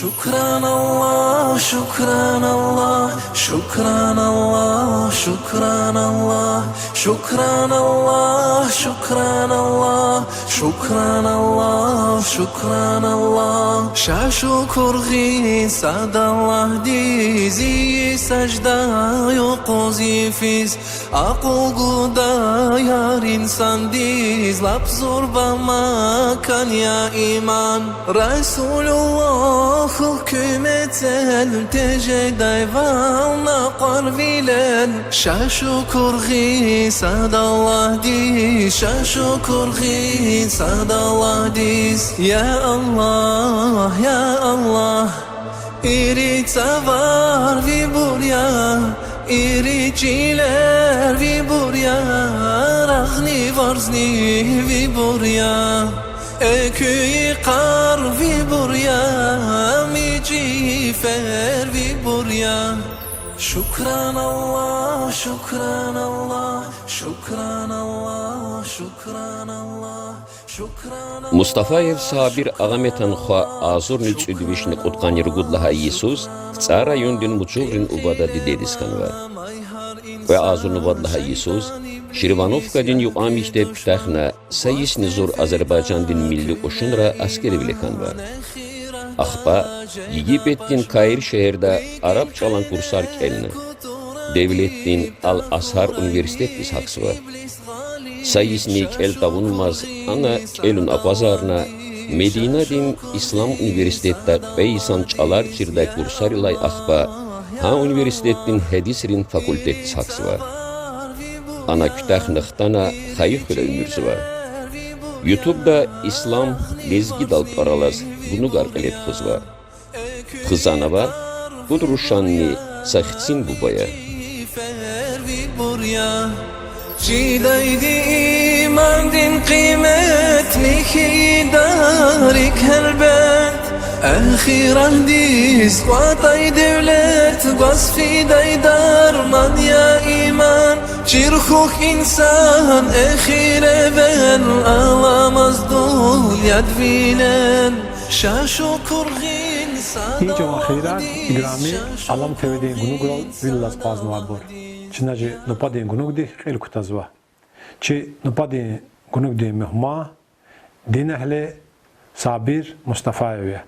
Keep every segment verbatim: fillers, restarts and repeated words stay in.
شكران الله، شكران الله، شكران الله، شكران الله، شكران الله، شكران الله، شكران الله، شكران الله. Ша шукур гъин сад Аллагьдиз, зи сажда юкъуз йифиз, акьул гуда яр инсандиз, лап зурба макан я иман. Расулуллагьул куьмецел тежедайвал накъварвилел. Ша шукур гъин сад Аллагьдиз, ша шукур гъин сад Аллагьдиз. Я Аллагь, я Аллагь, ири цавар ви бур я, ири чилер ви бур я, рагъни варзни ви бур я, экуь йикъар ви бур я, мичӀи йифер ви бур я. شكران الله، شكران الله، شكران الله، شكران الله. Мустафаев Сабир Агъаметан хва агъзурни кӀуьд вишни кьудкъанни ругуд лагьай йисуз КцӀар райондин Мучулрин убада дидедиз хьанва. Кьве агъзурни вад лагьай йисуз Червановкадин юкьван мектеб куьтягьна, са йисни зур Азербайжандин милли кьушунра аскеривиле хьанва. Ахпа Египетдин Каир шегьерда араб чӀалан курсар кӀелна. Девлетдин Ал-Азгьар университетдиз гьахьзава. Са йисни кӀел тавунмаз ана кӀелун акъвазарна, Мединадин Ислам университетда кьве йисан чӀалар чирдай курсарилай ахпа гьа университетдин гьадисрин факультетдиз гьахьзава. Ана куьтягьна хтана хайи хуьре уьмуьрзава. Ютубда Ислам лезгидал тӀвар алаз гунугар кьиле тухузва. Хизанова пуд рушанни са хцин буба я. Чидайди имандин къимет, михьи дарик гьелбет, эхиратдиз кӀватӀай девлет, гваз фидай дарман я иман. Чир хьухь, инсан, эхир эвел аламаз дуньядин вилел. Ша шукур гъин сад Аллагьдиз, ша шукур гъин сад Аллагьдиз. Играми Алам ТВ-дин гунуграл вил алаз акъвазнавайбур, чна чи нубатдин гунугдихъ кьил кутазва. Чи нубатдин гунугдин мугьман динэгьли Сабир Мустафаев я.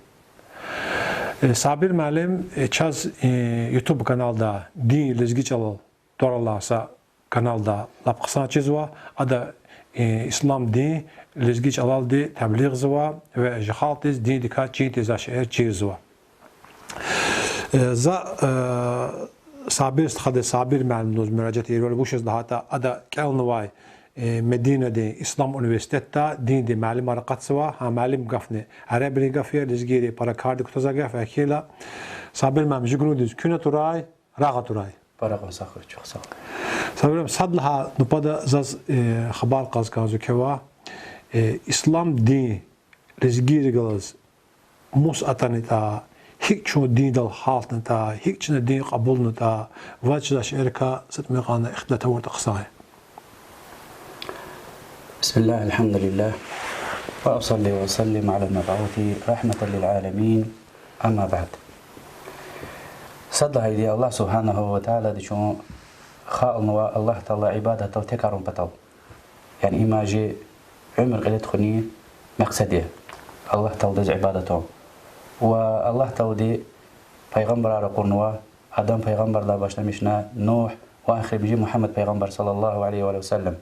Э, Сабир муаллим, э, чаз, э, YouTube каналда дин лезги чӀалал тӀвар алай са каналда лап хъсан чизва, ада, э, ислам дин лезги чӀалалди теблигъзава ва жи халкьдиз диндикай чин тийизвай шейэр чирзава. Э, за, э, Сабир стхадиз, Сабир муаллим лугьуз муьражат ийирвал, вучиз лагьайтӀа ада кӀелнавай, э, Мединадин ислам университетда диндин муаллимар акъатзава, гьа муаллим гафни арабрин гаф я, лезгийри пара кардик кутазвай гаф я, гьакӀ хьайила. Сабир муаллим, жи гунугдиз куьн атурай, рагъ атурай. Пара кьван сагъ хьуй, чухсагъ. Сабир муаллим, сад лагьай нубатда заз, э, хабар кьаз кӀанзава квевай, э, ислам дин лезгийрихъ галаз мус атанатӀа, гьикӀ чун диндал гьалтнатӀа, гьикӀ чна дин кьабулнатӀа, ваз чизвай шейэрикай са тӀимил кьван ихтилат авуртӀа хъсан я. بسم الله، الحمد لله، وأصلي وأسلم على المبعوث رحمة للعالمين، أما بعد. Сад лагьайди, Аллагь سبحانه وتعالىди чун халкьнава Аллагь Таала ибадатдал текарун патал. Яни им жи уьмуьр кьиле тухунин мекьсед я, Аллагь Тааладиз ибадат авун. Ва Аллагь Таалади пайгъамбарар ракъурнава, Адам пайгъамбардилай башламишна Нугь ва эхиримжи Мугьаммад пайгъамбар صلى الله عليه وعلى آله وسلم.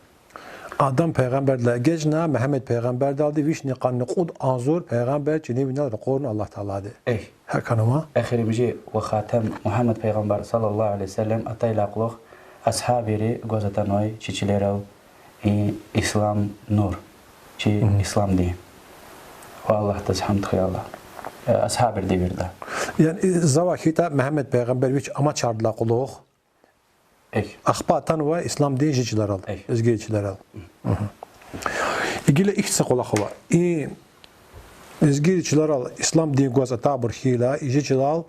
Адам пайгъамбардилай эгечӀна Мугьаммад пайгъамбардалди вишни къанни кьуд агъзур пайгъамбар чинивинал ракъурна Аллагь Таалади. Эхь. ГьакӀ хьанва? Эхиримжи ва хатам Мугьаммад пайгъамбар صلى الله عليه وسلم атайдалай кьулухъ асгьабри гваз атанвай чи чилерал и ислам нур, чи Мгм. ислам дин. Ва Аллагьдиз гьамд хьуй, Аллагь, э, асгьабриди вирида. Яни завай хьайитӀа Мугьаммад пайгъамбар вич амачирдалай кьулухъ Эхь. Ахпа атанвай ислам дин жи чилерал, Эхь. лезги чилерал. Мгм. Гила ихьтин са кӀвалах ава. И лезги чилерал ислам дин гваз атайбур хьайила, и жи чилел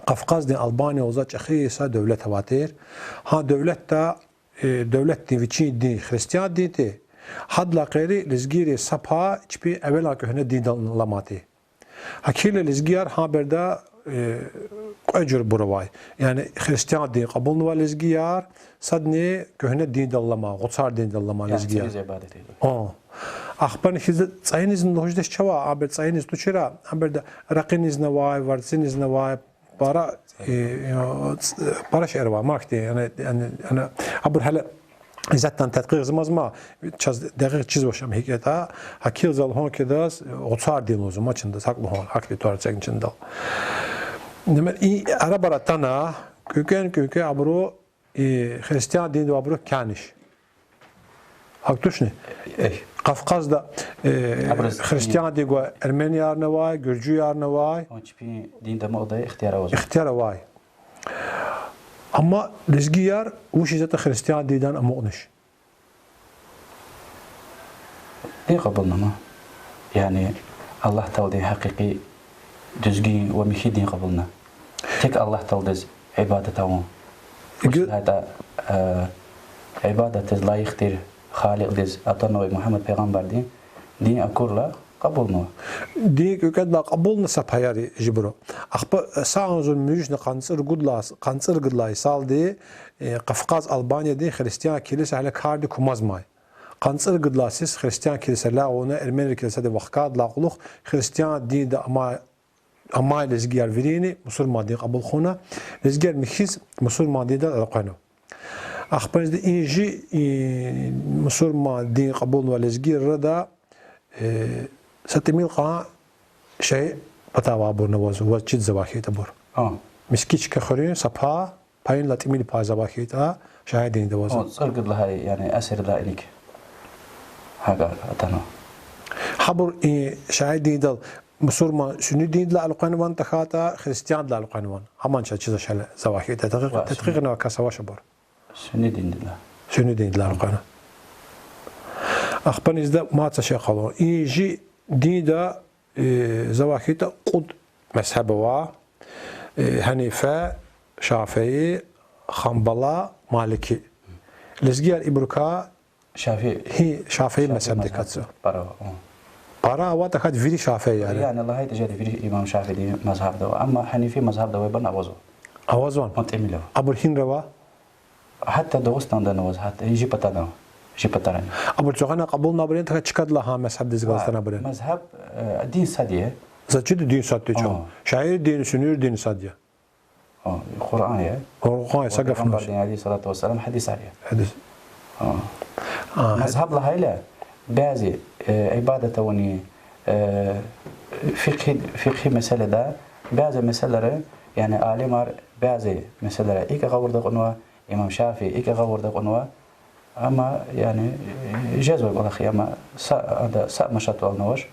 Кавказдин Албания лугьуз чӀехи са девлет авай тир. Гьа девлетда, э, девлетдин вичин дин христиан дин тир. Гьадалай гъейри лезгийрин са пай чпин эвелан куьгьне диндал аламай тир. Гьакӏ хьайила лезгияр гьа береда, э, кьве жуьре авай. Яни христиан дин кьабулнавай лезгияр, садни куьгьне диндал алама, гъуцар диндал алама лезгияр. О. Ахпани хьиз цӏайинизни лугьуз жедач чавай, абур цӏайиниз тушира, абур да ракъинизни авай, варцинизни авай, пара, э, ц-, пара шейэр ава, ма хьи, яни, яни, яни, абур гьеле исятда тадкъикъзамазма, чаз декьикь чизвач ам гьикӏ ятӏа, гьакӏ хьайила за лугьун кӏанзава, гъуцар дин лугьузва чна, гьакӏ лугьун, гьахьтин тӏвар эцигна чна адал. Нимер и арабар атана, кӏвенкӏве, кӏвенкӏве абуру, и христиан диндив абуру кхьенвач. Гьакӏ тушни? Э. Кавказда, э, христиан дин гвай эрмениярни авай, гуьржуярни авай. Ихтияр авай. Амма лезгияр вучиз ятӏа христиан диндай амукьнач? Дин кьабулнама. Яни Аллагь Тааладин гьакъикъи, дуьзгуьн ва михьи дин кьабулна. Тек Аллагь Тааладиз ибадат авун. Вучиз ятӏа, э, ибадатдиз лайих тир Халикьдиз атанвай Мугьаммад пайгъамбардин дин акурла кьабулнава. Дин кӏвенкӏведалай кьабулна са паяри жибуру. Ахпа са агъзурни муьжуьд вишни къанни цӏуругуд лагьай, къанни цӏуругуд лагьай йисалди, э, Кавказ Албаниядин христиан килиса гьеле кардик кумазмай. Къанни цӏуругуд лагьай йисуз христиан килиса лягъв авуна, эрмени килисади вахкайдалай кьулухъ христиан динда амай, амай лезгияр вирини мусурман дин кьабул хьуна, лезгияр михьиз мусурман диндал элкъвенва. Ахпа инизда и жи, и мусурман дин кьабулнавай лезгийрин арада, э, са тӏимил кьван шейи патавайбурни авазва, ваз чидазвай хьайитӏа абур. Мискичка хуьруьн са па пайинлай тӏимил пай завай хьайитӏа, шагьи динда авазва. О, цӏуругуд лагьай, яни, асирда иник гьакӏ атанва. Гьабур и шагьи диндал мусурман сунни диндилай элкъвенвани тахьайтӏа, христиандилай элкъвенвани? Аман чаз чизвач гьеле завай хьайитӏа, тадкъикъ, тадкъикънавай кас авач абур. Сунни диндилай. Сунни диндилай элкъвена. Ахпа инизда мад са шей къалурна. И жи динда, э, завай хьайитӏа кьуд мезгьеб ава. Э, Гьанифа, Шафии, Ханбала, Малики. Лезгияр ибурукай шафии, шафии мезгьебдикай я. Пара ава, о. Пара ава, тахьайтӏа вири шафиияр я. Яни лагьайтӏа жеди вири имам Шафиидин мезгьебда ава. Амма Гьанифи мезгьебда авайбурни авазва. Авазвани? О, тӏимил ава. Абур гьинра ава? Гьатта Дагъустанда аваз, гьатта жи патада, жи патарани. Абур цугъана кьабулнавайбур яни, тахьайтӏа чкадилай гьа мезгьебдиз галаз атанвайбур я? Мезгьеб, э, дин сад я. Заз чида дин сад я чун. Шаир дин, суннийрин дин сад я. О, Къуръан я. Къуръан я, са гафни вач. Пайгъамбардин, عليه الصلاة والسلام, гьадисар я. Гьадис. О. Мезгьеб лагьайла, бязи, э, ибадат авуни, э, фикъгьи, фикъгьи месэлада, бязи месэлайра, яни алимар бязи месэлайра икӏ гъавурда кьунва, имам Шафии икӏ гъавурда кьунва, амма, яни, жезвай кӏвалах я, амма са, ада са машатвални авач,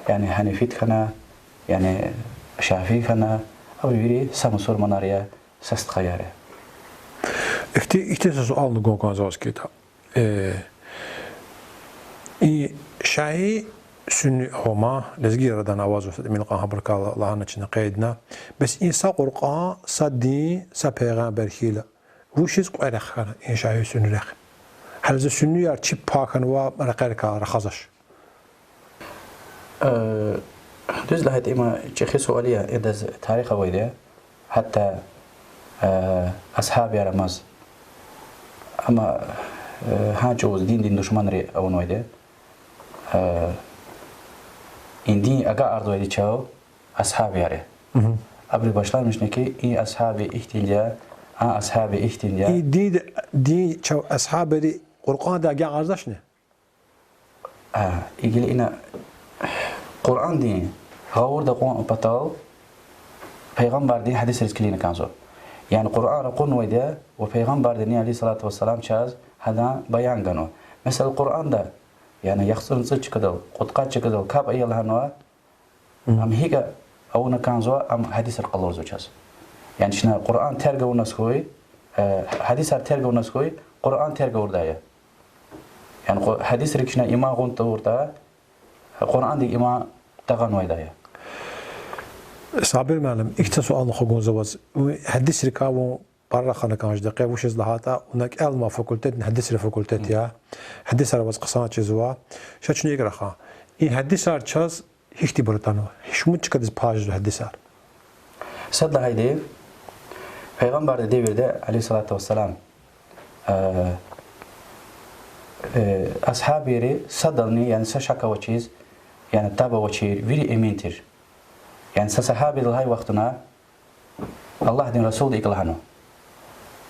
яни Гьанифиди хьана, яни Шафии хьана, абур вири са мусурманар я, са стхаяр я. Ихьти-, ихьтин са суални гун кӏанзава ваз хьайитӏа. Э, и шаир сунни авама, лезгийрин арадани авазва са тӏимил кьван, гьабурукай лагьана чна, къейдна. Бес и са Къуръан, са дин, са пайгъамбар хьайила, вучиз кьве рехъ хьана и шаир сунни рехъ? Гьеле за суннияр чеб пай хьанва рекьерикай рахазвач. Э, дуьз лагьайтӏа, им чӏехи суал я, идаз тарих авайди я. Гьатта, э, асгьабияр амаз. Амма, э, гьа чӏавуз диндин душманри авунвайди я. Э, и дин агакьарзавайди чав асгьабияр я. Абуру башламишна ки, и асгьаби ихьтинди я, а асгьаби ихьтинди я. И дин, дин чав асгьабийри Къуръандай агакьарзавачни? А, гила ина Къуръандин гъавурда кьун патал пайгъамбардин гьадисриз килигна кӏанзава. Яни Къуръан ракъурнавайди я ва пайгъамбардини, عليه الصلاة والسلام, чаз гьадан баян ганва. Месела, Къуръанда, яни яхцӏурни цӏуд чкадал, кьудкъад чкадал капӏ ая лагьанва, ам гьикӏ авуна кӏанзава, ам гьадисра къалурзава чаз. Яни чна Къуръан терг авуназ хьуй, э, гьадисар терг авуназ хьуй, Къуръан терг авурдай я. Яни къу-, гьадисрик чна иман гъун тавуртӏа, Къуръандик иман тагъанвайдай я. Сабир муаллим, ихьтин суални гун кӏанзава ваз. Гьадисрикай вун пара рахана кӏанзавайди я, къе вучиз лагьайтӏа вуна кӏелнавай факультетни гьадисрин факультет я. Гьадисар ваз хъсан чизва. Ша чна икӏ рахана. И гьадисар чаз гьихьтинбур атанва? Шумуд чкадиз пайзава гьадисар? Сад лагьайди, Пайгъамбардин девирда, عليه الصلاة والسلام, э, э, асгьабийри садални, яни са шак авачиз, яни таб авачир, вири эмин тир. Яни са сагьабиди лагьай вахтунда Аллагьдин Расулди икӀ лагьанва.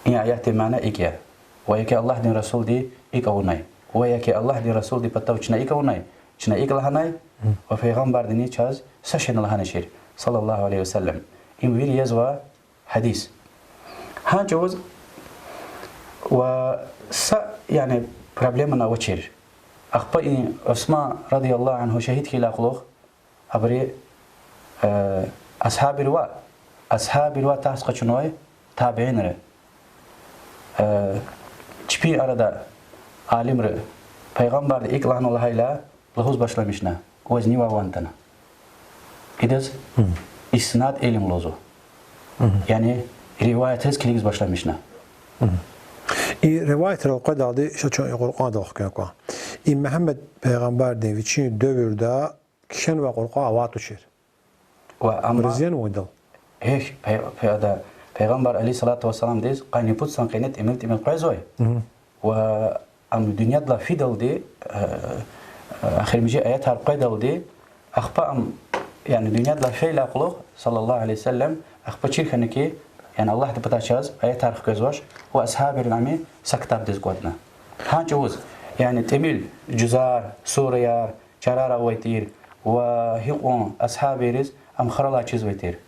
И аятдин мана икӀ я. Ва яки Аллагьдин Расулди икӀ авунай. Ва яки Аллагьдин Расулдин патав чна икӀ авунай, чна икӀ лагьанай, ва Пайгъамбардини чаз са шейни лагьаначир, صلى الله عليه وسلم. Им вири язва гьадис. Гьа чӀавуз ва са, яни, проблемани авачир. Ахпа и Усман, رضي الله عنه, шагьид хьайила кьулухъ, абуру, э, асгьабийривай, асгьабийривай тарс къачунвай табиинри, э, чпин арада алимри, Пайгъамбарди икӀ лагьанва лагьайла, лугьуз башламишна: ваз нивай ван атана? Идаз иснад илим лугьузва. Яни риваятриз килигиз башламишна. И риваятрал къведалди ша чун и Къуръандал хквен кӀан. И Мугьаммад пайгъамбардин вичин девирда кхьенвай Къуръан авайд тушир. Ва амма Ризен вайдал. Гьехь, пе-, пе-, ада, Пайгъамбар, عليه الصلاة والسلام, диз къанни пуд сан къене тӀимил-тӀимил къвезвай. Ва ам дуьньядилай фидалди, э, э, эхиримжи аятар къведалди, ахпа ам, яни дуьньядилай фейила кьулухъ, صلى الله عليه وسلم, ахпа чир хьана хьи, яни Аллагьди патай чаз аятар хквезвач, ва асгьабийрин ами са ктабдиз кӀватӀна. Гьа чӀавуз, яни тӀимил жузар, сураяр, чарар авай тир, ва гьикьван асгьабийриз ам хуралай чизвай тир.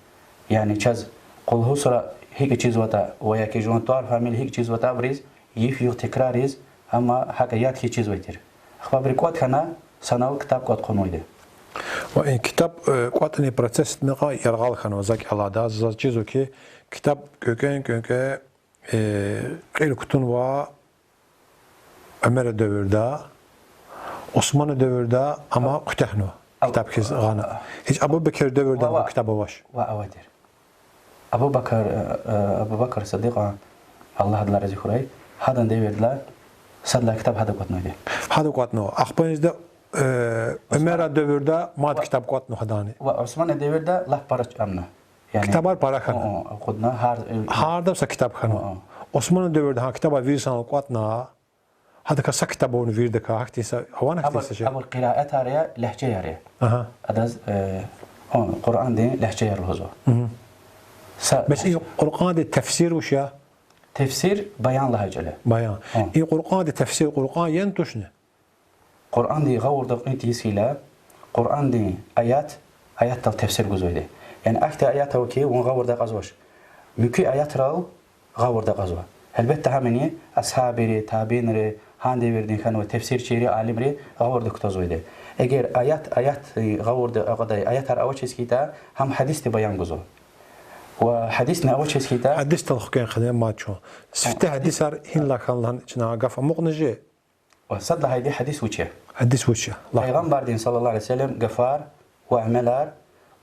Яни чаз Къулгьу сура гьикӀ чизватӀа, ва яки жуван тӀвар-фамилия гьикӀ чизватӀа абуриз, йиф-югъ текрариз, амма гьакӀ яд хьиз чизвай тир. Ахпа абуру кӀватӀ хьана, санал ктаб кӀватӀ хъувунвайди. Ва и ктаб, э, кӀватӀунин процесс мекьи яргъал хьанва, за кӀелайдаз, заз чизва хьи, ктаб кӀвенкӀве-кӀвенкӀве, э, кьил кутунва Умера девирда, Усмана девирда, амма куьтягьнава. Ктаб хьиз гъана. Гьич Абубекра девирда ва ктаб авач. Ва авай тир. Абубакр, э, э, Абубакр Сиддикьа, Аллагь адалай рази хьурай, гьадан девирдилай сад лагьай ктаб гьада кӀватӀнавайди. Гьада кӀватӀнава. Ахпа инизда, э, Умера девирда мад ктаб кӀватӀнава гьадани. Ва Усмана девирда лап пара амна. Яни ктабар пара хьана. О, о, акъудна гьар, э, гьарда са ктаб хьана. О, о. Усмана девирда гьа ктабар вири санал кӀватӀна, гьадакай са ктаб авуна виридакай, гьахьтин са авани, гьахьтин са жеда? Абур къираатар я, легьжеяр я. Агьа. Адаз, э, о, Къуръандин легьжеяр лугьузва. Са бес и Къуръандин тафсир вуч я? Тафсир баян лагьай чӀал я. Баян. И Къуръандин тафсир Къуръан яни тушни? Къуръандин гъавурда кьин тийиз хьайила, Къуръандин аят, аятдал тафсир гузвайди. Яни ахьтин аят ава хьи, вун гъавурда акьазвач. Муькуь аятрал гъавурда акьазва. Гьелбетда, гьамани асгьабийри, табиинри, гьа девирдин хьанвай тафсирчийри, алимри гъавурда кутазвайди. Эгер аят, аят, э, гъавурда акьадай аятар авачиз хьайитӀа, гьам гьадисди баян гузва. Ва гьадисни авачиз хьайитӀа, гьадисдал хквен хьана мад чун. Сифте гьадисар гьинлай хьана лагьана чна гаф амукьна жи. Ва сад лагьайди гьадис вуч я? Гьадис вуч я? Пайгъамбардин, صلى الله عليه وسلم, гафар ва амалар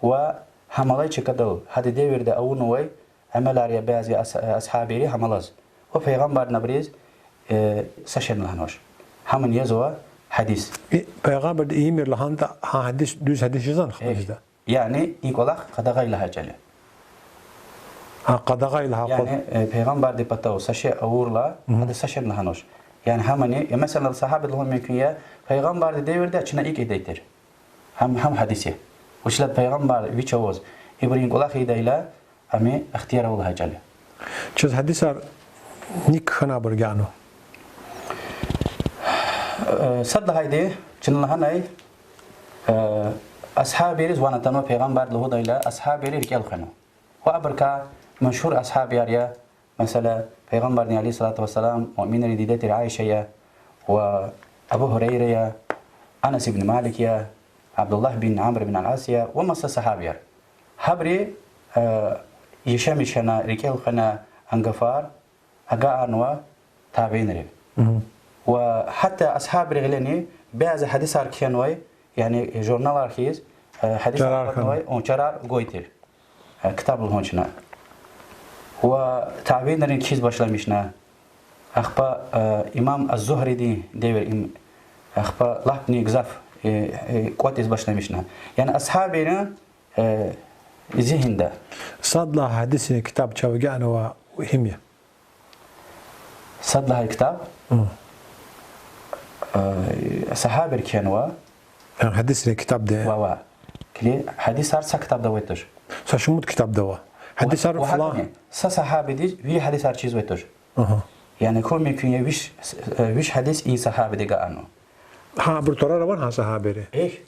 ва гьам алай чкадал гьадан девирда авунвай амалар я бязи ас-, асгьабийри гьам алаз. Ва Пайгъамбарни абуруз, э, са шейни лагьанвач. Гьамни язва гьадис. И Пайгъамбарди ийимир лагьанатӀа, гьа гьадис дуьз гьадис жезвани хквезда? Яни и кӀвалах къадагъа я лагьай чӀал я. Гьа, къадагъа я лагьай кӀвалах. Яни, э, Пайгъамбардин патав са шей авурла, ада са шейни лагьанвач. Яни гьамни, э, месела, сагьабади лугьун мумкин я, Пайгъамбардин девирда чна икӀ ийидай тир. Гьам, гьам гьадис я. Вучиз лагьайтӀа Пайгъамбар вич аваз ибурун кӀвалах ийидайла, ам ихтияр ава лагьай чӀал я. Чаз гьадисар ник хьанвайбур агакьнава. Э, сад лагьайди, чна лагьанай, э, асгьабийриз ван атанва Пайгъамбарди лугьудайла, асгьабийри рикӀел хвенва. Ва абурукай машгьур асгьабияр я, месела, Пайгъамбардин, عليه الصلاة والسلام, муъминрин диде тир Аиша я, ва Абу Гьурайра я, Анас ибн Малик я, Абдуллагь бин Амр бин ал-Ас я ва маса сагьабияр. Гьабуру, э, яшамиш хьана, рикӀел хвена а гафар агакьарнава табиинри. Ва гьатта асгьабийрин гъилени бязи гьадисар кхьенвай, яни журналар хьиз, э, гьадисар кӀватӀнавай, чарар гвай тир. Э, ктаб лугьун чна. Ва табиинрин кхьиз башламишна. Ахпа, э, имам аз-Зугьридин девир, им, ахпа лапни гзаф, э, э, кӀватӀиз башламишна. Яни асгьабийрин, э, зигьинда. Сад лагьай гьадисрин ктаб чав агакьнава, гьим я? Сад лагьай ктаб? Гьм. Э, сагьабийри кхьенва. Яни гьадисрин ктаб де? Ва, ва. Килиг, гьадисар са ктабда авай туш. Са шумуд ктабда ава. Ва, гьадисар ва флан гьакӀни са сагьабидиз вири гьадисар чизвай туш. Агьа. Яни хьун мумкин я виш, э, виш гьадис и сагьабиди агакьнава. Гьа, абур тӀварар авани гьа сагьабийрин? Эхь.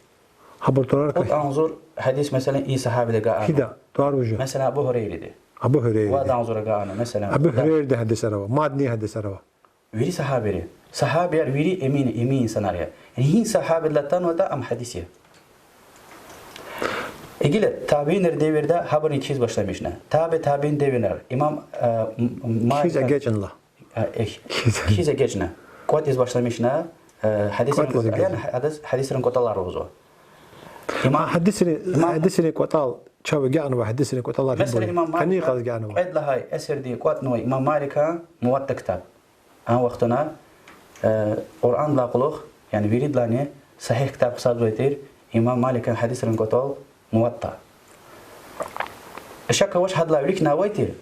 Гьабур тӀварар квай. КӀватӀ агъзур гьадис, месела, и сагьабиди агакьнава. Гьида, тӀвар вуж я? Месела, Абу Гьурайриди. Абу Гьурайриди. Вад агъзур агакьнава, месела. Абу Гьурайридин гьадисар ава, мадни гьадисар ава. Вири сагьабийри. Сагьабияр вири эмин, эмин инсанар я. Яни гьи сагьабидилай атанватӀа, ам гьадис я. Гила табиинрин девирда гьабурни кхьиз башламишна. Таби табиин девирар. Имам, э, м-, м-, Малик. Кхьиз эгечӀна лагь. Э, эхь. Кхьиз. Кхьиз эгечӀна. КӀватӀиз башламишна, э, гьадисрин КӀватӀиз кӀватӀал. ЭгечӀна. Яни гьадис, гьадисрин кӀватӀалар лугьузва. Имам, А, гьадисрин, имам гьадисрин кӀватӀал, чав агакьнава гьадисрин кӀватӀалар гьибур я? Месела, имам Малик, Къанни кьаз агакьнава? Кьвед лагьай асирдин кӀватӀнавай имам Маликан Муватта ктаб. А вахтунда, э, Къуръандилай кьулухъ, яни виридалайни сагьигь ктаб гьисабзавай тир имам Маликан гьадисрин кӀватӀал Муватта. Шак авач, гьадалай виликни авай тир.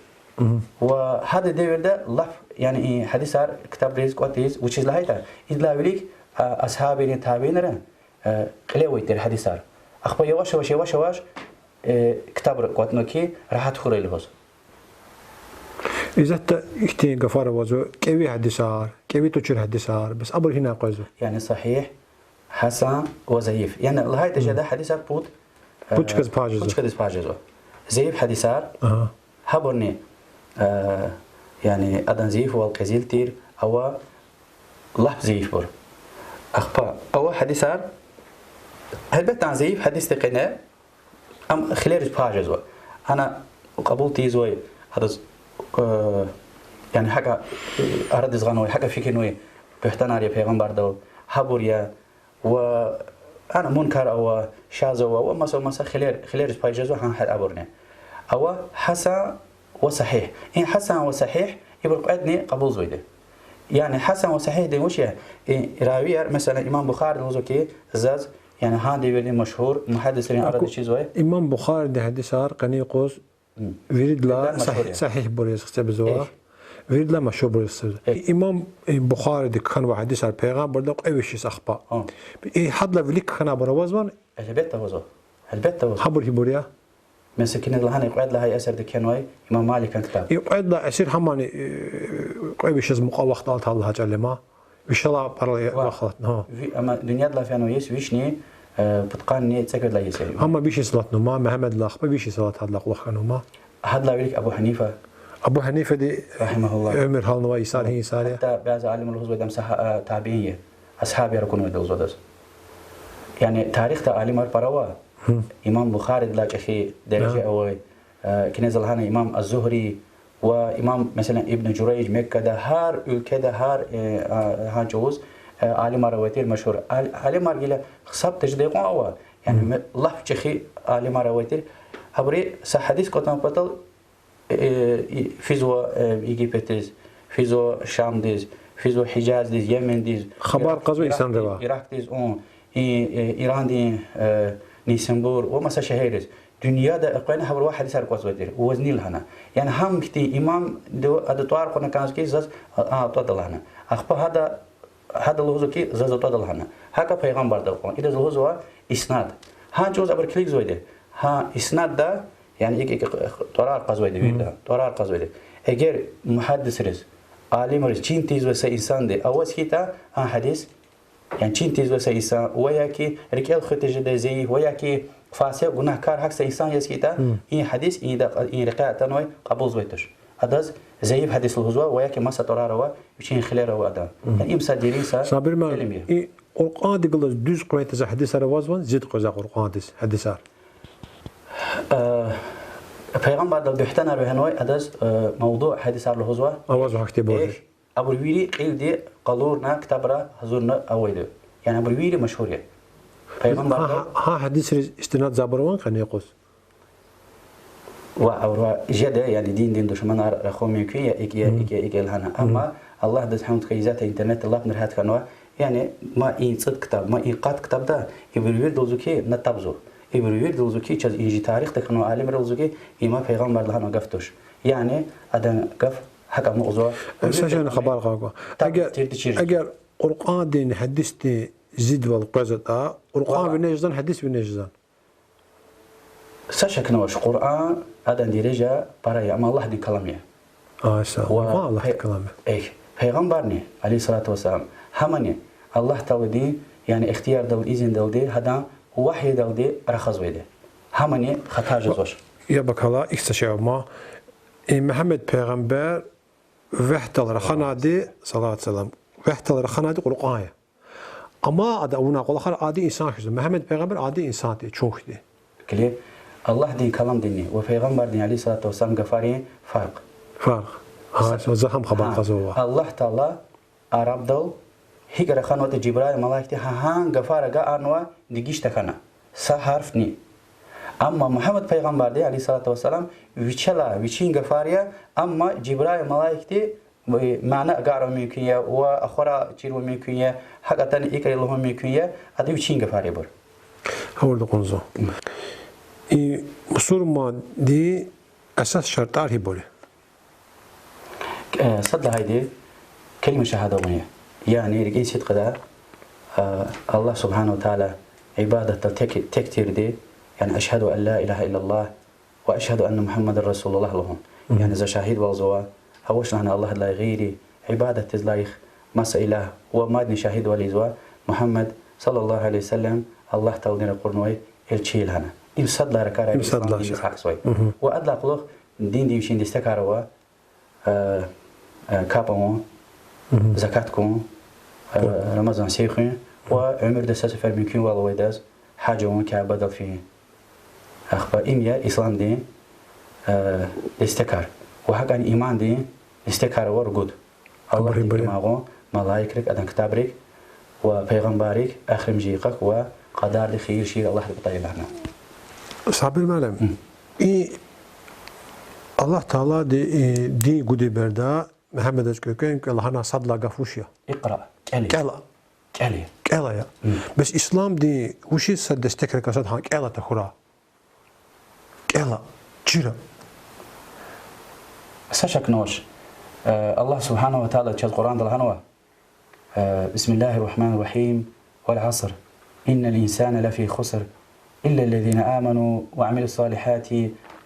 Ва гьадан девирда лап, яни и гьадисар ктабриз кӀватӀиз, вучиз лагьайтӀа идалай вилик, а, асгьабийрин, табиинрин, э, кьиле авай тир гьадисар. Ахпа яваш-яваш, яваш-яваш, э, ктабра кӀватӀнава хьи, рагьат хьурай лугьуз. Исятда ихьтин гафар авазва: кӀеви гьадисар, кӀеви тушир гьадисар, бес абур гьинай къвезва? Яни сагьигь, гьасан ва заиф. Яни лагьайтӀа жеда гьадисар пуд, Пуд чкадиз пай жезва. Пуд чкадиз пай жезва. Заиф гьадисар, Агьа. гьабурни, э, яни адан заифвал кьезил тир, ава лап заифбур. Ахпа ава гьадисар, гьелбетда, заиф гьадисдин къене ам хилериз пай жезва. Ана кьабул тийизвай, гьадаз, э, яни гьакӀа, э, арадиз гъанвай, гьакӀа фикирнавай буьгьтанар я пайгъамбардал, гьабур я, ва ана мункар ава, шаз ава, ва маса, маса хилер, хилериз пай жезва гьа, гьа абурни. Ава гьасан ва сагьигь. И гьасан ва сагьигь, ибур кьведни кьабулзавайди. Яни гьасан ва сагьигьдин вуч я? И равияр, месела, имам Бухариди лугьузва хьи, заз, яни гьа девирдин машгьур мугьаддисрин арада чизвай. Имам Бухаридин гьадисар къенин юкъуз виридалай сагь-, сагьигьбур яз гьисабзава. Виридалай машгьурбур яз гьисабзава. Имам, э, Бухариди кхьенвай гьадисар пайгъамбардал кьве виш йис ахпа. И гьадалай вилик кхьенвайбур авазвани? Гьелбетда авазва. Гьелбетда авазва. Гьабур гьибур я? Месела, куьне лагьана, кьвед лагьай асирда кхьенвай имам Маликан ктаб. И кьвед лагьай асир гьамани, э, кьве виш йис мукьва вахт алатайла гьа чӀал я ма. Вишелай пара вахт алатна, гьа. Амма дуьньядилай фена йис вишни, э, пудкъанни цӀекӀуьд лагьай йис я. Гьама виш йис алатна ма, Мегьамедилай ахпа виш йис алатайла кьулухъ хьанва ма. Гьадалай вилик Абу Гьанифа. Абу Гьанифади, рагьимагьуллагь, уьмуьр гьалнавай йисар гьи йисар я. Гьатта бязи алимри лугьузвайди ам сагьа-, а, табиин я. Асгьабияр акунвайди лугьузвайди я. Яни тарихда алимар пара ава. Имам Бухаридилай чӀехи дережа авай, э, куьне за лагьана имам аз-Зугьри ва имам, месела, Ибн Журайж, Меккада, гьар уьлкведа, гьар, э, а, гьа чӀавуз, э, алимар авай тир машгьур. Ал-, алимар гила гьисаб тежедай кьван ава. Яни лап чӀехи алимар авай тир. Абуру са гьадис кӀватӀун патал, э, и, физва, э, Египетдиз, физва Шамдиз, физва Гьижаздиз, Йемендиз, хабар кьазва инсанривай, Иракдиз, ун, и, э, Ирандин, э, Нейсанбур ва маса шегьерриз. Дуьньяда экъвена гьабурувай гьадисар кӀватӀзавай тир, ваз ни лагьана. Яни гьам хьтин имамди ада тӀвар кьуна кӀанзава хьи, заз, а, атӀада лагьана. Ахпа гьада, гьада лугьузва хьи, заз атӀада лагьана. ГьакӀа пайгъамбардал кьван. Идаз лугьузва иснад. Гьа чӀавуз абуру килигзавайди. Гьа иснадда, яни икӀ, икӀ, тӀварар кьазвайди вирида, тӀварар кьазвайди. Эгер мугьаддисриз, алимриз чин тийизвай са инсанди аваз хьайитӀа, а гьадис, яни чин тийизвай са инсан, ва я хьи рикӀел хуьн тежедай зайиф, ва я хьи фасикь, гунагькар гьахьтин са инсан яз хьайитӀа, и гьадис, и да-, и рекьяй атанвай кьабулзавай туш. Адаз зайиф гьадис лугьузва, ва я хьи маса тӀварар ава, вичин хилер ава адан. Яни им са дерин са илим я. Сабир муаллим, и Къуръандихъ галаз дуьз къвезвай гьадисар авазвани, зид къвезвай Къуръандиз гьадисар? Э, пайгъамбардал буьгьтенар вегьенвай, адаз, э, мавдуъ гьадисар лугьузва. Авазва гьахьтинбур. Абур вири кьилди къалурна, ктабра гьазурна авайди. Яни абур вири машгьур я. Гьа, гьа гьадисриз истинадзавайбур авани къенин юкъуз? Ва, авай жеда, яни диндин душманар рахун мумкин я, икӀ я, икӀ я, икӀ я лагьана. Амма Аллагьдиз гьамд хьуй, исятда интернетда лап регьят хьанва, Яни ма и цӀуд ктаб, ма и къад ктабда, ибуру вирида лугьузва хьи, на таб зур. Ибуру вирида лугьузва хьи, чаз инжи тарихда хьанва алимри лугьузва хьи, има пайгъамбарди лагьанвай гаф туш. Яни адан гаф гьакӀ амукьзава. Са шейни хабар кьакьва. Эгер, эгер Къуръандин, гьадисдин зидвал къвезватӀа, Къуръан вине жезвани, гьадис вине жезвани? Са шакни авач, Къуръан, адан дережа пара я, амма Аллагьдин калам я. Ва Къуръан Аллагьдин калам я. Пайгъамбарни, عليه الصلاة والسلام, гьамани Аллагь Тааладин, яни ихтиярдалди, изиндалди, гьадан вагьйидалди рахазвайди. Гьамани хата жезвач. Я бакӀ, гьеле икӀ са шей ама, и Мугьаммад пайгъамбар вегьидал раханвайди, صلى الله عليه وسلم, вегьидал раханвайди Къуръан я. Амма ада авунвай кӀвалахар ади инсан хьиз я. Мугьаммад пайгъамбар ади инсан тир, чун хьтин. Килиг, Аллагьдин каламдинни ва пайгъамбардин, عليه الصلاة والسلام, гафарин фаркь. Фаркь. Гьа, за гьам хабар кьазва. Аллагь Таала арабдал гьикӀ раханватӀа, Жибраил малаикди гьа-, гьа гафар агакьарнава дегиш тахьана, са гьарфни. Амма Мугьаммад пайгъамбарди, عليه الصلاة والسلام, вичелай, вичин гафар я, амма Жибраил малаикди мана агакьарун мумкин я ва ахварай чирун мумкин я, гьакӀ атана икӀ лугьун мумкин я, ада вичин гафар я ибур. Гьавурда кьунзава. И мусурмандин эсас шартӀар гьибур я? Э, сад лагьайди, كلمة شهادة авун я. Яни рикӀин сидкьидай, э, Аллагь سبحانه وتعالى ибадатдал тек, тек тирди, яни أشهد أن لا إله إلا الله وأشهد أن محمدا رسول الله лугьун. Яни за шагьидвалзава, авач лагьана Аллагьдилай гъейри ибадатдиз лайих маса илагь, ва мадни шагьидвал ийизва, Мугьаммад, صلى الله عليه وسلم, Аллагь Тааладин ракъурнавай элчи я лагьана. Им сад лагьай ракӀарай ислам диндиз гьахьзавай. Ва адалай кьулухъ диндин вичин дестекар ава, э, э, капӀ авун, закат гун, э, Рамазан сив хуьн ва уьмуьрда са сефер мумкинвал авайдаз гьаж авун, Кябедал фин. Ахпа им я исламдин, э, дестекар. Ва гьакӀни имандин дестекар ава ругуд. Аллагьдик иман гъун, малаикрик, адан ктабрик ва пайгъамбаррик, эхиримжи йикъак ва кьадардик хийир-шийир Аллагьдин патай лагьана. Сабир муаллим, и Аллагь Таалади, и дин гудай береда Мугьаммадаз кӀвенкӀвен кӀвалахна сад лагьай гаф вуч я? اقرأ, кӀел. КӀела. КӀел я. КӀела я. Бес исламдин вучиз са дестекрикай сад гьа кӀела тахьурай? КӀела, чира. Са шакни авач. Э, Аллагь سبحانه وتعالى чаз Къуръанда лагьанва, بسم الله الرحمن الرحيم. والعصر. إن الإنسان لفي خسر. إلا الذين آمنوا وعملوا الصالحات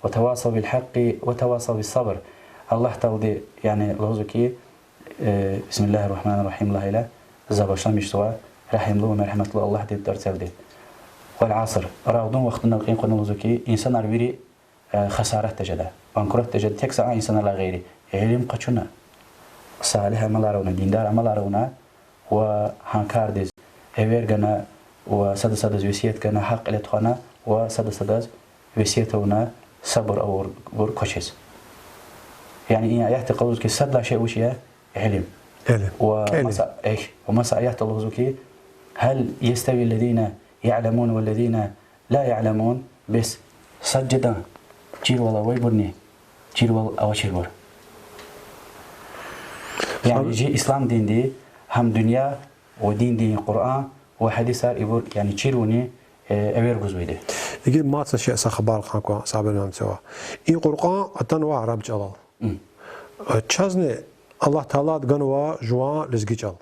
وتواصوا بالحق وتواصوا بالصبر. Аллагь Таалади, яни, лугьузва хьи, э, بسم الله الرحمن الرحيم лагьайла, за башламишзава, регьимлу ва мергьяматлу Аллагьдин тӀварцӀелди. والعصر. Рагъдан вахтунал кьин кьуна лугьузва хьи, инсанар вири э, хасаратда жеда, банкротда жеда, тек са а инсанрилай гъейри. Илим къачуна, салигь амалар авуна, диндар амалар авуна ва гьа кардиз эвер гана ва сада садаз весият гана, гьахъ кьиле тухвана ва сада садаз весият авуна сабур авурбур квачиз. Яни и аятда къалурзава хьи, сад лагьай шей вуч я? Илим. Илим. Ва маса, эхь, ва маса аятда лугьузва хьи, هل يستوي الذين يعلمون والذين لا يعلمون, бес сад жеда чирвал авайбурни чирвал авачирбур? Яни жи ислам динди гьам дуьнья ва диндин Къуръан ва гьадисар ибур, яни чирунин, э, эвер гузвайди. Иги маса шей са хабар кьан кван, Сабир муаллим, цава. И Къуръан атанва араб чӀалал. Чазни Аллагь Таалади ганва жуван лезги чӀал.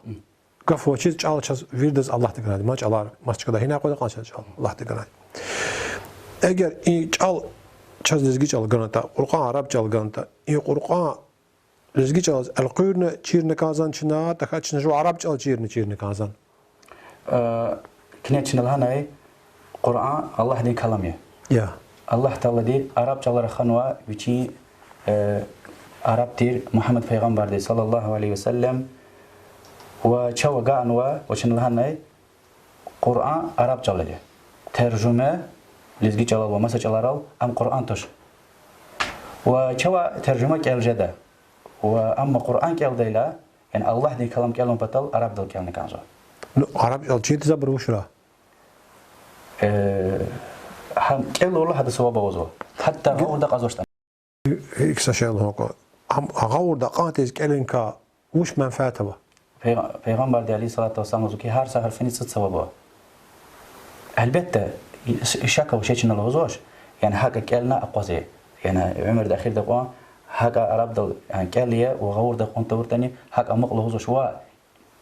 Гаф авачиз, чӀал чаз виридаз Аллагьди ганай, ма чӀалар маса чкада, гьинай къведа кьван чаз чӀал Аллагьди ганай. Эгер и чӀал чаз лезги чӀал ганатӀа, Къуръан араб чӀал ганатӀа, и Къуръан лезги чӀалаз элкъуьрна чирна кӀанзавани чна, тахьайтӀа чна жува араб чӀал чирна чирна кӀанзавани? Э, куьне чна лагьанай, Къуръан Аллагьдин калам я. Я. Аллагь Таалади араб чӀалал раханва вичин, э, араб тир Мугьаммад пайгъамбарди, صلى الله عليه وسلم, ва чав агакьнава, ва чна лагьанай, Къуръан араб чӀалал я. Тержума лезги чӀалал ва маса чӀаларал ам Къуръан туш. Ва чавай тержума кӀел жеда. Ва амма Къуръан кӀелдайла, яни Аллагьдин калам кӀелун патал арабдал кӀелна кӀанзава. Ну, араб чӀал чирзавайбур вучра? Э, гьам кӀелайла гьада саваб авазва. Гьатта гъавурда акьазвачтӀани. ИкӀ са шей лугьун кӀан. Гьам гъавурда акьан тийиз кӀелуникай вуч менфят ава? Пайгъа-, Пайгъамбарди, عليه الصلاة والسلام, лугьузва хьи, гьар са гьарфини цӀуд саваб ава. Гьелбетда, шак авач, чна лугьузвач, яни гьакӀа кӀелна акъвазай. Яни уьмуьрда эхирда кьван гьакӀа арабдал, яни кӀел ая ва гъавурда кьун тавуртӀани, гьакӀ амукь лугьузвач ва,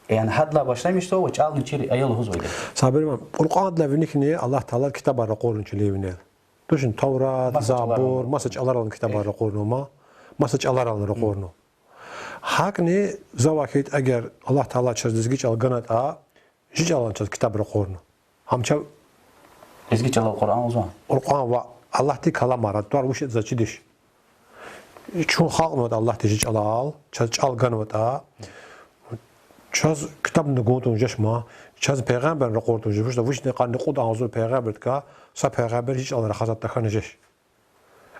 яни гьадалай башламишзава ва чӀални чир ая лугьузвайди. Сабир имам, Къуръандилай виникни Аллагь Таала китабар ракъурна чилин винел. Тушни Таврат, Забур, маса чӀаларални китабар ракъурнава, маса чӀаларални ракъурнава. ГьакӀни завай хьайитӀа, эгер Аллагь Таала чаз лезги чӀал ганатӀа, жи чӀалални чаз китаб ракъурна. Гьам чав лезги чӀалал Къуръан лугьузва? Къуръан ва Аллагьдин каламар, а тӀвар вуч ятӀа заз чидиш. Чун халкьнаватӀа Аллагьди жи чӀалал, чаз чӀал ганватӀа, чаз китабни гун тавун жеч ман, чаз пайгъамбарни ракъурун жеч, вучда вучни къанни кьуд агъзур пайгъамбардикай са пайгъамбар жи чӀалал рахазватӀа тахьана жеч.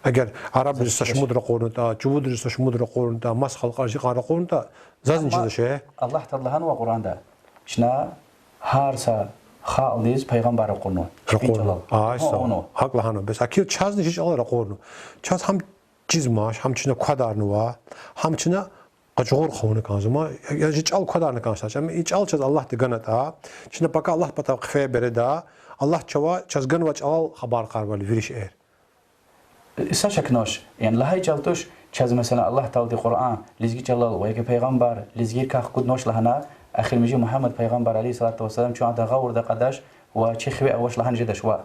Эгер арабриз са шумуд ракъурнатӀа, чувудриз са шумуд ракъурнатӀа, маса халкьариз жи кьван ракъурнатӀа, зазни чизвач. Аллагь Таала лагьанва Къуръанда: чна гьар са халкьдиз пайгъамбар ракъурнава. Ракъурнава. ГьакӀ лагьанва. Бес акил чазни жи чӀалал ракъурнава. Чаз гьам чизмач, гьам чна квадарнава, гьам чна къачугъур хъувуна кӀанзава, я жи чӀал квадарна кӀанзавач. Амма и чӀал чаз Аллагьди ганатӀа, чна пака Аллагьдин патав хъфей береда, Аллагьди чавай чаз ганвай чӀалал хабар кьарвал вири шейэр. Са шакни авач, яни лагьай чӀал туш, чаз, месела, Аллагь Таалади Къуръан лезги чӀалал ва яки пайгъамбар лезгийрикай хкуднавач лагьана, эхиримжи Мугьаммад пайгъамбар, عليه الصلاة والسلام, чун адан гъавурда кьадач ва чи хиве авач лагьана жедач ва.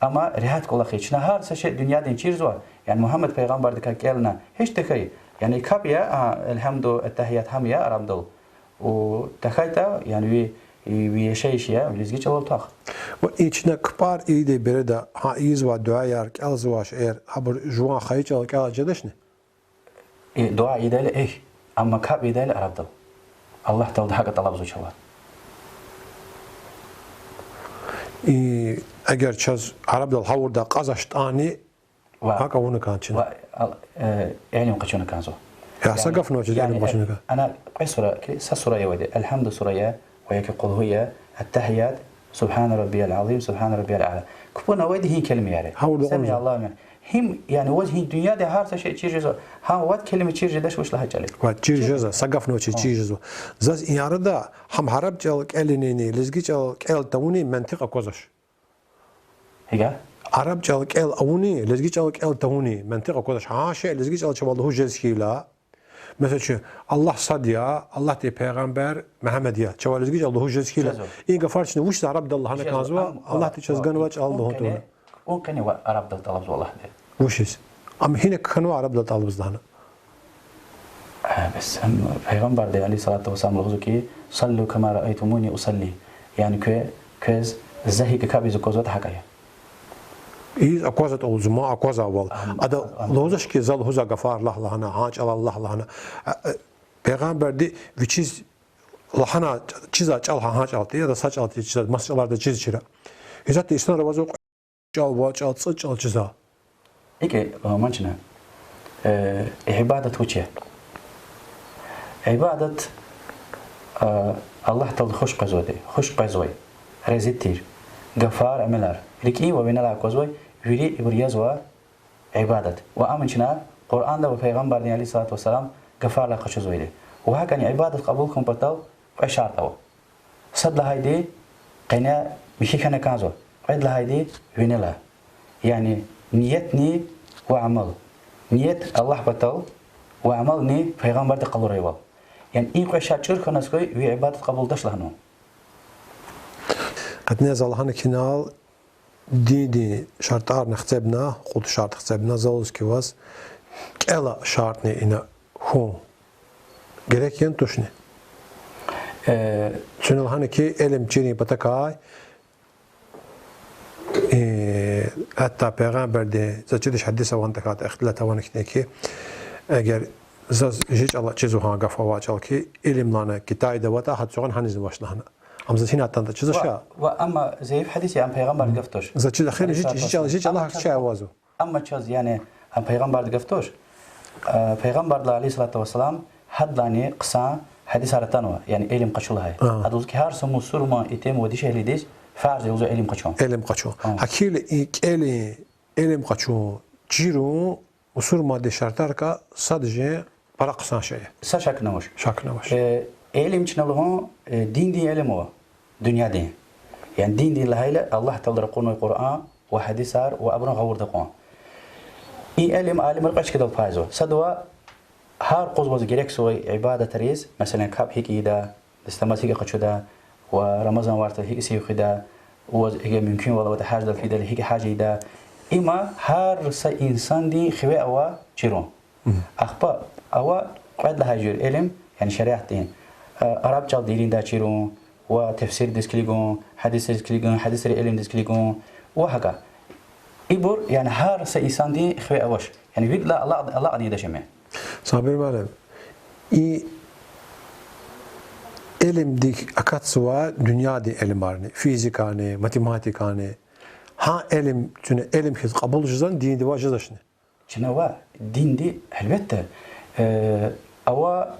Амма регьят кӀвалах я, чна гьар са шей дуьньядин чирзава, яни Мугьаммад пайгъамбардикай кӀелна, гьич тахьай, яни капӀ я, а, الحمد, التحيات гьам я арабдал. Ва тахьайтӀа, яни ви, ви яшайиш я лезги чӀалал твах. Ва и чна кпӀар ийидай береда, гьа ийизвай дуьаяр, кӀелзавай шейэр, гьабур жуван хайи чӀалал кӀелайтӀа жедачни? И дуьа ийидайла эхь, амма капӀ ийидайла арабдал. Аллагь Таалади гьакӀа тӀалабзава чавай. И эгер чаз арабдал гъавурда кьазвачтӀани, гьакӀ авуна кӀан чна. Илим къачуна кӀанзава. Я са гаф авач, илим къачуна кӀан. Ана кьве сура, са сура я авайди: الحمد сура я, ва яки قل هو я, التحيات, سبحان ربي العظيم, سبحان ربي الأعلى. КпӀуна авайди гьи келимаяр я. سمع الله لمن. Гьим, яни ваз гьи дуьньядин гьар са шей чир жезва, гьам вад келима чир жедач вуч лагьай чӀал я. Вад чир жезва, са гаф авач чир жезва. Заз и арада гьам араб чӀал кӀелунини лезги чӀал кӀел тавуни мантикь аквазвач. Гьикӏ я? Араб чӏал кӏел авуни, лезги чӏал кӏел тавуни мантикъ аквазвач. Гьа шей лезги чӏал чавай лугьуз жез хьайила. Месела, чун Аллагь сад я, Аллагьдин пайгъамбар Мугьаммад я, чавай лезги чӏал лугьуз жез хьайила. И гафар чна вучиз арабдал лагьана кӏанзава, Аллагьди чаз ганвай чӏал лугьун тавуна. Кьуьн къене ва арабдал тӏалабзава Аллагьди. Вучиз? Ам гьина кхьенва арабдал тӏалабзава лагьана. Гьа, бес, ам, Пайгъамбарди, عليه الصلاة والسلام, лугьузва хьи, صلوا كما رأيتموني أصلي. Яни кве, квез за гьикӏ капӏ ийиз аквазватӏа, гьакӏ ая. Ийиз аквазватӏа лугьузва, аквазвайвал. Ам, ада ам, лугьузвач хьи, за лугьузвай гафар лагь лагьана, гьа чӏалал лагь лагьана. А, а, Пайгъамбарди вичиз лагьана, чизвай чӏал гьа, гьа чӏал тир, яда са чӏал тир, чизвай, маса чӏаларда чиз чира. Гьисятда инсанри авазва чӏал, ва чӏал, цӏуд чӏал чизва. Икӏ, э, манчна, э, ибадат вуч я? Ибадат, э, Аллагь Таалади хуш къвезвайди, хуш къвезвай, рази тир гафар, амалар, рикӏин ва винелай аквазвай, вири ибур язва ибадат. Ва ам чна Къуръанда ва Пайгъамбардин, عليه الصلاة والسلام, гафарилай къачузвайди. Ва гьакӏни ибадат кьабул хьун патал кьве шартӏ ава. Сад лагьайди, къене михьи хьана кӏанзава. Кьвед лагьайди, винелай. Яни ниятни ва амал. Ният Аллагь патал ва амални Пайгъамбарди къалурайвал. Яни и кьве шартӏ чӏур хьанваз хьуй, ви ибадат кьабулдач лагьанва. Къатне за лагьана хьи, инал диндин шартӏарни хцебна, кьуд шартӏ хцебна, за лугьуз хьи, ваз кӏела шартӏни ина хьун герек яни тушни? Э, чна лагьана хьи, илим чирун патакай, э, гьатта Пайгъамбарди, за чидач, гьадис авани тахьайтӏа, ихтилат авани хьтин хьи, эгер заз жи чӏала чизва гьа гаф авай чӏал хьи, илим лагьана Китайда аватӏа, гьа цугъан гьаниз авач лагьана. Ам заз гьина атанатӏа чизвач. Ва, ва амма зайиф гьадис я, ам Пайгъамбарди гаф туш. За чиз ахир жи, жи чӏала, жи чӏала гьахьчай авазва. Амма чаз, яни, ам Пайгъамбарди гаф туш. Э, Пайгъамбардилай, عليه الصلاة والسلام, гьадалайни хъсан гьадисар атанва, яни, илим къачу лагьай. Ада лугьуз хьи, гьар са мусурман итим ва дишегьлидиз фарз я лугьузва илим къачун. Илим къачун. Гьа. Гьакӏ хьайила и кӏелин, илим къачун, чирун мусурмандин шартӏарикай сад жен пара хъсан шей я. Са шакни авач. Шакни авач. Э, Илим чна лугьун, э, диндин илим ава, дуьньядин. Яни диндин лагьайла, Аллагь Таалади ракъурнавай Къуръан ва гьадисар ва абурун гъавурда кьун. И илим алимри кьве чкадал пайзава. Сад ва гьар къуз ваз герекзавай ибадатриз, месела, капӀ гьикӀ ийида, дастамаз гьикӀ къачуда, ва Рамазан варта гьикӀ сив хуьда, ваз эгер мумкинвал аватӀа гьаждал фидайла гьикӀ гьаж ийида. Има гьар са инсандин хиве ава чирун. Ахпа ава кьвед лагьай жуьре илим, яни шариатдин, а, араб чӀал дериндай чирун, ва тефсирдиз килигун, гьадисриз килигун, гьадисрин илимдиз килигун, ва гьакӀа. Ибур, яни гьар са инсандин хиве авач. Яни виридалай алакь-, алакьна жедач ам. Сабир муаллим, и илимдик акатзавай дуьньядин илимарни, физикани, математикани, гьа илим, чуьне илим хьиз кьабул жезвани, диндивай жезачни? Чна ва динди, гьелбетда, э, ава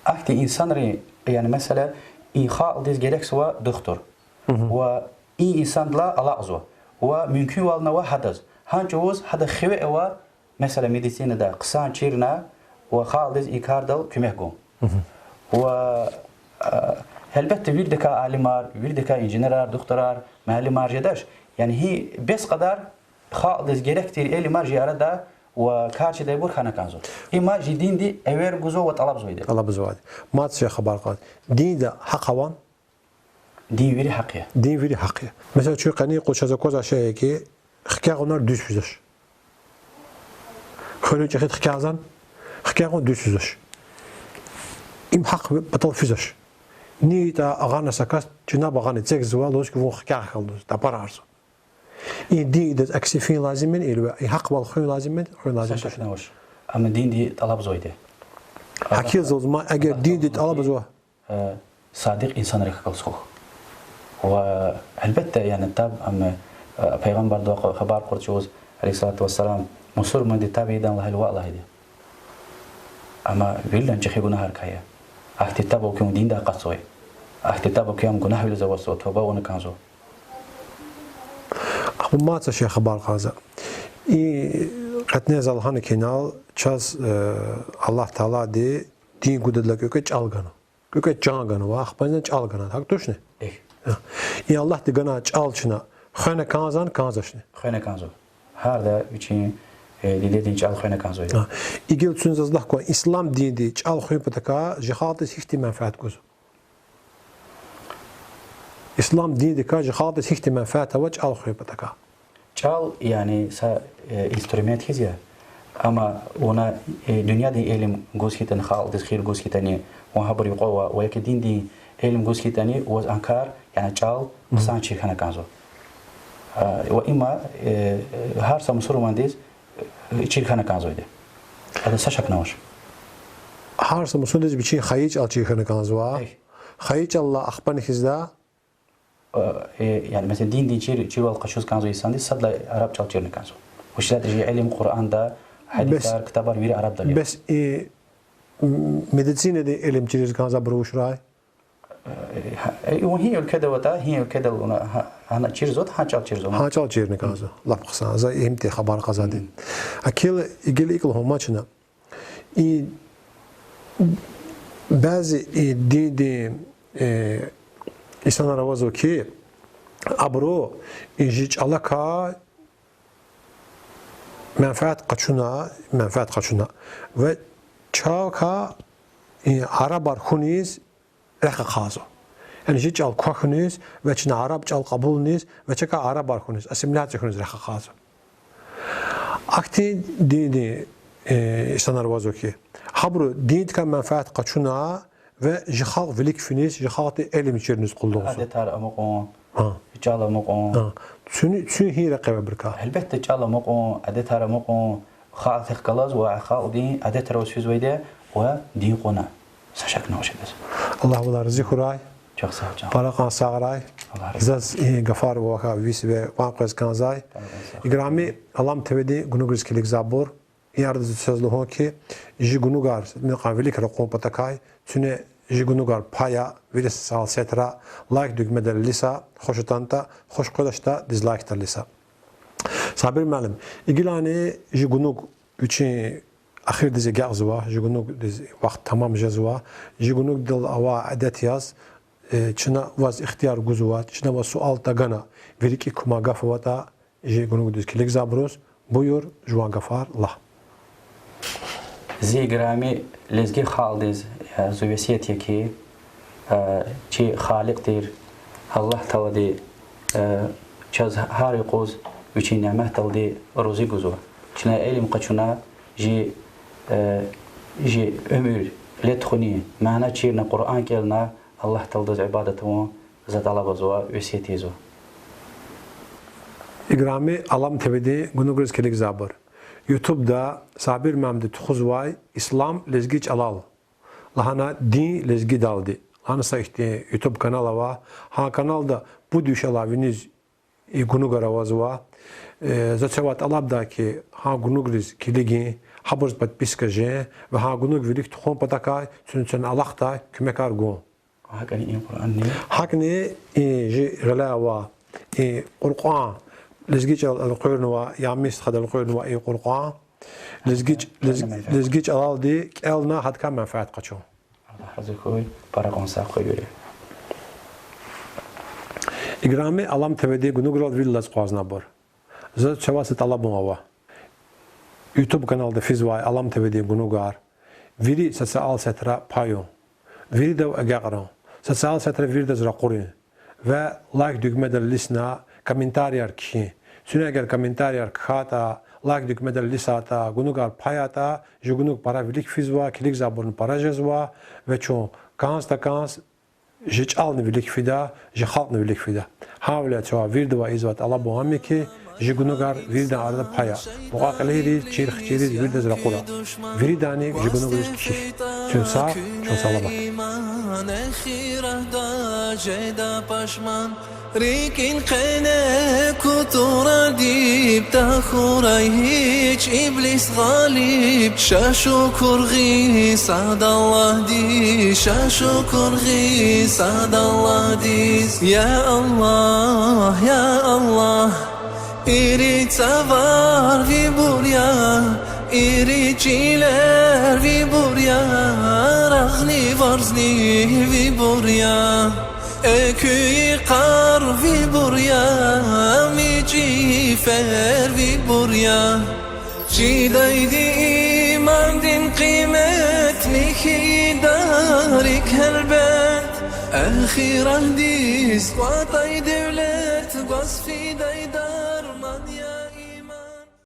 ахьтин инсанри, яни, месела, и халкьдиз герекзава духтур. Ва и инсандилай алакьзава. Ва мумкинвални ава гьадаз. Гьа чӀавуз гьада хиве ава, месела, медицинада хъсан чирна ва халкьдиз и кардал куьмек гун. Ва, а, гьелбетда, виридакай алимар, виридакай инженерар, духтурар, муаллимар жедач. Яни гьи бес кьадар халкьдиз герек тир илимар жи арада ва кар чидайбур хьана кӀанзава. Има жи динди эвер гузва ва тӀалабзавайди. ТӀалабзавайди. Мад са хабар кьаз. Динда гьахъ авани? Дин вири гьахъ я. Дин вири гьахъ я. Месела, чун къени къуз чаз аквазвай шей я хьи, хкягъунар дуьз физвач. Хвелин чӀехид хкягъзани, хкягъун дуьз физвач. Им гьахъ патал физвач. Ни ятӀа агъана са кас, чинаба агъана эцигзава, лугьуз хьи, вун хкягъ хьан лугьуз, тапарарзава. И дин идаз акси фин лазим я, или ва и гьахъвал хуьн лазим я, хуьн лазим туш. Са шак авач. Амма динди тӀалабзавайди. Гьакъикъатда лугьузва, эгер динди тӀалабзава, э, садикь инсанрихъ галаз хьухь. Ва, гьелбетда, яни таб, амма, э, Пайгъамбарди хабар кьур чӀавуз, عليه الصلاة والسلام, мусурманди таб ийидан лагьайла ваъ лагьайди. Амма виридалайни чӀехи гунагьрикай я. Ахьтин таб авай куьн диндай акъатзавай. Ахьтин таб авай куьн гунагьвилиз авазва, туба авуна кӀанзава. Ахпа мад са шей хабар кьаз за. И къетне за лагьана хьи, инал чаз, э, Аллагь Таалади дин гудайдалай кӀвекӀве чӀал гана. КӀвекӀве чан ганва, ахпа инал чӀал гана, гьакӀ тушни? Эхь. Гьа. И Аллагьди ганвай чӀал чна хвена кӀанзавани, кӀанзавачни? Хвена кӀанзава. Гьарда вичин, э, дидедин чӀал хвена кӀанзава. Гьа. Игила чун заз лагь кван, ислам динди чӀал хуьн патакай жи халкьдиз гьихьтин менфят гузва? Ислам диндикай жи халкьдиз гьихьтин менфят ава чӀал хуьн патакай? ЧӀал, яни, са, э, инструмент хьиз я. Амма вуна, э, дуьньядин илим гуз хьайитӀани, халкьдиз хийир гуз хьайитӀани, вун гьабур юкьва, ва я хьи диндин илим гуз хьайитӀани, ваз а кар, яни чӀал хъсан чир хьана кӀанзава. А, ва има, э, гьар са мусурмандиз, э, чир хьана кӀанзавайди. Адаз са шакни авач. Гьар са мусурмандиз вичин хайи чӀал чир хьана кӀанзава. Эхь. Хайи чӀалалай ахпани хьизда, Э, э, яни, месела, диндин чир, чирвал къачуз кӀанзавай инсандиз садлагьай араб чӀал чирна кӀанзава. Вучиз лагьайтӀа жи илим, Къуръанда, гьадисар, ктабар вири арабдал я. Бес и, м, медицинадин илим чириз кӀанзавайбур абуру вучрай? Э, гьа, э, вун гьи уьлкведа аватӀа, гьи уьлкведал вуна, гьа, гьана чирзаватӀа, гьа чӀал чирзава. Гьа чӀал чирна кӀанзава. Лап хъсан. За им тир хабар кьаз за дин. Акил игила икӀ лугьун ман чна. И бязи и диндин, э, инсанар авазва хьи, абуру и жи чӀалакай менфят къачуна, менфят къачуна. Ва чавкай и арабар хьуниз рехъ ахъайзава. Яни жи чӀал квахьуниз, ва чна араб чӀал кьабулуниз, ва чакай арабар хьуниз, ассимиляция хьуниз рехъ ахъайзава. Ахьтин диндин, э, инсанар авазва хьи, гьабуру диндикай менфят къачуна ва жи халкь вилик финиз, жи халкьдин илим чириниз къуллугъзава. Адетар амукьун, чӀал амукьун. Цуьн, цуьн гьи рекье ава абурукай? Гьелбетда, чӀал амукьун, адетар амукьун, халкьдихъ галаз ва халкьдин адетрал физвайди ва дин кьуна. Са шакни авач адаз. Аллагь валай рази хьурай. Пара кьван сагърай. Заз и гафар вахъ висве кьван къвез кӀанзай. Играми Алам ТВ-дин гунугриз килигзавайбур, и арада заз лугьун хьи, жи гунугар мукьвал вилик ракъун патакай, цуьне жи гунугар пая, вири социал сетра, лайк дуьгмедал илиса, хуш атанатӀа, хуш къведачтӀа, дизлайкдал илиса. Сабир муаллим, игилани жи гунуг вичин Эхирдиз агакьзава, жи гунугдиз вахт тамам жезва, жи гунугдал авай адет яз, э, чна ваз ихтияр гузва, чна ваз суал тагана, ви рикӀик кума гаф аватӀа, жи гунугдиз килигзавайбуруз, буюр, жуван гафар лагь. Зи играми лезги халкьдиз, э, зи весият я хьи, э, чи Халикь тир Аллагь Таалади, э, чаз гьар юкъуз вичин няметдалди рузи гузва. Чна илим къачуна, жи, э, жи уьмуьр летӀ хьуни, мана чирна, Къуръан кӀелна, Аллагь Тааладиз ибадат авун за тӀалабзава, весият ийизва. Играми Алам ТВ-дин гунугриз килигзавайбур, Ютубда Сабир муаллимди тухузвай Ислам лезги чӀалал лагьана, дин лезгидалди лагьана са ихьтин Ютуб канал ава. Гьа каналда пуд виш алай виниз и гунугар авазва. Э, за квевай тӀалабдай хьи, гьа гунугриз килигин, гьабуруз подписка жен ва гьа гунуг вилик тухун патахъай куьне, куьне алахъдай куьмекар гун. ГьакӀни и Къуръанни, гьакӀни и жи гъиле ава, и Къуръан, лезги чӀалал элкъуьрнавай, Ямин стхади элкъуьрнавай и Къуръан, лезги ч-, лез-, лезги чӀалалди кӀелна, гьадакай менфят къачун. Аллагь рази хьуй, пара кьван сагъ хьуй вири. Играми Алам ТВ-дин гунуграл вил алаз акъвазнавайбур, за квевай са тӀалабун ава. Ютуб каналда физвай Алам ТВ-дин гунугар вири социал сетра пайун, виридав агакьрун, социал сетра виридаз ракъурун ва лайк дуьгмедал илисна комментарияр кхьин. Куьне эгер комментарияр кхьайтӀа, лайк дуьгмедал илисайтӀа, гунугар пайайтӀа, жи гунуг пара вилик физва, килигзавайбурни пара жезва ва чун кӀанз-такӀанз жи чӀални вилик фида, жи халкьни вилик фида. Гьавиляй квевай виридавай ийизвай тӀалабун ам я хьи, жи гунугар виридан арада пая. Мукьва-кьилийриз, чир-хчирриз виридаз ракъура. Вириданни жи гунугриз кхьихь. Чун сагъ, чун саламат. РикӀин къене кутурадип тахьурай гьич иблис гъалиб. Ша шукур гъиз сад Аллагьдиз, ша шукур гъиз сад Аллагьдиз. Я Аллагь, я Аллагь, ири цавар ви бур я, ири чилер ви бур я, рагъни варзни ви бур я, экуь йикъар ви бур я, мичӀи йифер ви бур я. Чидайди имандин къимет, михьи дарик гьелбет, эхиратдиз кӀватӀай девлет, гваз фидай дарман.